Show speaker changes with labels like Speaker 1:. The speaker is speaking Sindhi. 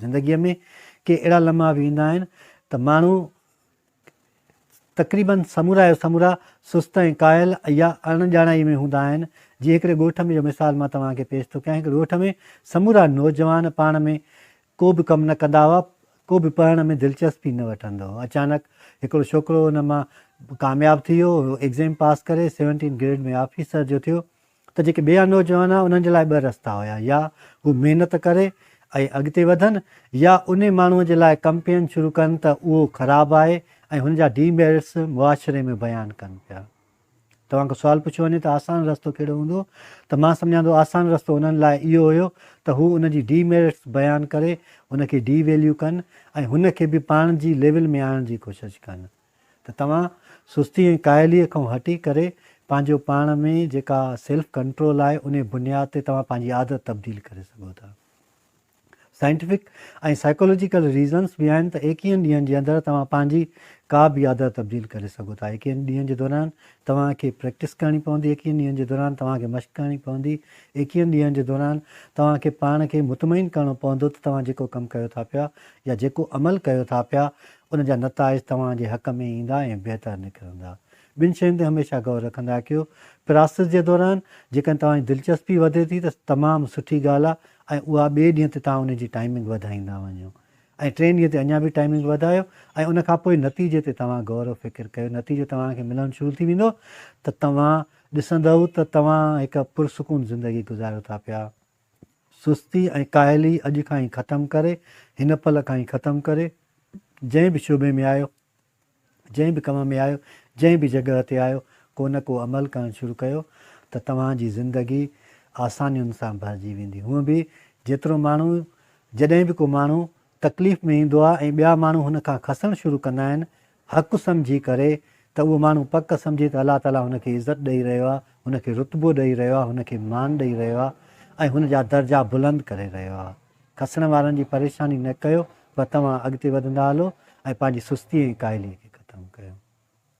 Speaker 1: زندگيء ۾ ڪي اهڙا لمحا به ايندا آهن ته ماڻهو تقريباً سمورا جو سمورا سست ۽ ڪاهل يا اڻ ڄاڻائي ۾ هوندا آهن. جيئن هڪڙي ڳوٺ ۾ جو مثال مان توهان کي پيش ٿو ڪيان، هڪڙي ڳوٺ ۾ سمورا نوجوان پاڻ ۾ ڪو به ڪم نه ڪندا هئا، ڪو به پڙهڻ ۾ دلچسپي نه وٺندو هو. اچانڪ هڪڙو ڇوڪرو ان مان ڪامياب ٿي ويو، ايگزيم پاس ڪري سيونٽين گريڊ ۾ آفيسر جو ٿيو. ته جيڪي ٻيا نوجوان هئا انهن جي لاء ٻه رستا هيا يا هو محنت ڪري ۽ اڳتي وڌن يا انهي ماڻهو جي لاء ڪمپين شروع ڪن ته اهو خراب آهي ۽ هن جا ڊي ميرٽس معاشري ۾ بيان ڪن پيا. توهان کان سوال پڇيو وڃي ته آسان رستو ڪهڙو هوندو ته مان سمجهان ٿو آسان رستو انهن لاء اهو هيو ته هو ان جي ڊي ميرٽس بيان ڪري هن کي ڊي ويليو ڪن ۽ هن کي به پاڻ جي ليول ۾ آڻڻ جي ڪوشش ڪن. ته توهان سستي ۽ ڪاهليء کان هٽي ڪري پنهنجو پاڻ ۾ جيڪا سيلف ڪنٽرول آهي انهي بنياد تي توهان پنهنجي عادت تبديل ڪري سگهو ٿا. سائنٽيفڪ ۽ سائيڪولوجيڪل ريزنس به آهن ته ايڪيهن ڏينهن جي اندر توهان پنهنجي ڪا به عادت تبديل ڪري سگهو ٿا. ايڪيهن ڏينهن جي دوران توهان کي پريڪٽس ڪرڻي پوندي، ايڪيهن ڏينهن جي دوران توهان کي مشق ڪرڻي پوندي، ايڪيهن ڏينهن جي دوران توهان کي پاڻ کي مطمئن ڪرڻو پوندو ته توهان جيڪو ڪم ڪيو ٿا پيا يا جيڪو عمل ڪيو ٿا پيا ان جا نتائج توهان جي حق ۾ ايندا ۽ بهتر نڪرندا. ٻن شين تي هميشه غور رکندا ڪيو. پراسس جي دوران جيڪڏهن توهان جي دلچسپي وڌي ٿي ته تمام سٺي ڳالهه آهي ۽ اها ٻئي ڏينهن تي توهان ان جي ٽائمنگ وڌائيندا وڃو ۽ ٽئين ڏينهن تي اڃا به ٽائمنگ وڌايو ۽ ان کان پوء نتيجي تي توهان غور و فڪر ڪيو نتيجو توهان کي ملڻ شروع ٿي ويندو ته توهان ڏسندؤ ته توهان هڪ پرسڪون زندگي گذاريو ٿا پيا. سستي ۽ ڪاهلي اڄ کان ئي ختم ڪري، هن پل کان ئي ختم ڪري، جنهن به شعبي ۾ آهيو، جنهن به ڪم ۾ آهيو، جنهن به جڳهه تي آهيو، ڪو نه ڪو عمل ڪرڻ شروع ڪيو ته توهان جي زندگي آسانين سان ڀرجي ويندي. هونء به جيترو ماڻهو، جڏهن به ڪو ماڻهو تڪليف ۾ ايندو آهي ۽ ٻيا ماڻهو هن کان کسڻ شروع ڪندا آهن، حق سمجهي ڪري ته اهو ماڻهو پڪ سمجهي ته الله تعاليٰ هن کي عزت ڏئي رهيو آهي، هن کي رتبو ڏئي رهيو آهي، هن کي مان ڏئي رهيو آهي ۽ هن جا درجا بلند ڪري رهيو آهي. کسڻ وارن جي پريشاني نه ڪيو پر توهان اڳتي وڌندا هلو ۽ پنهنجي سستي ۽ ڪاهليء کي ختم ڪيو.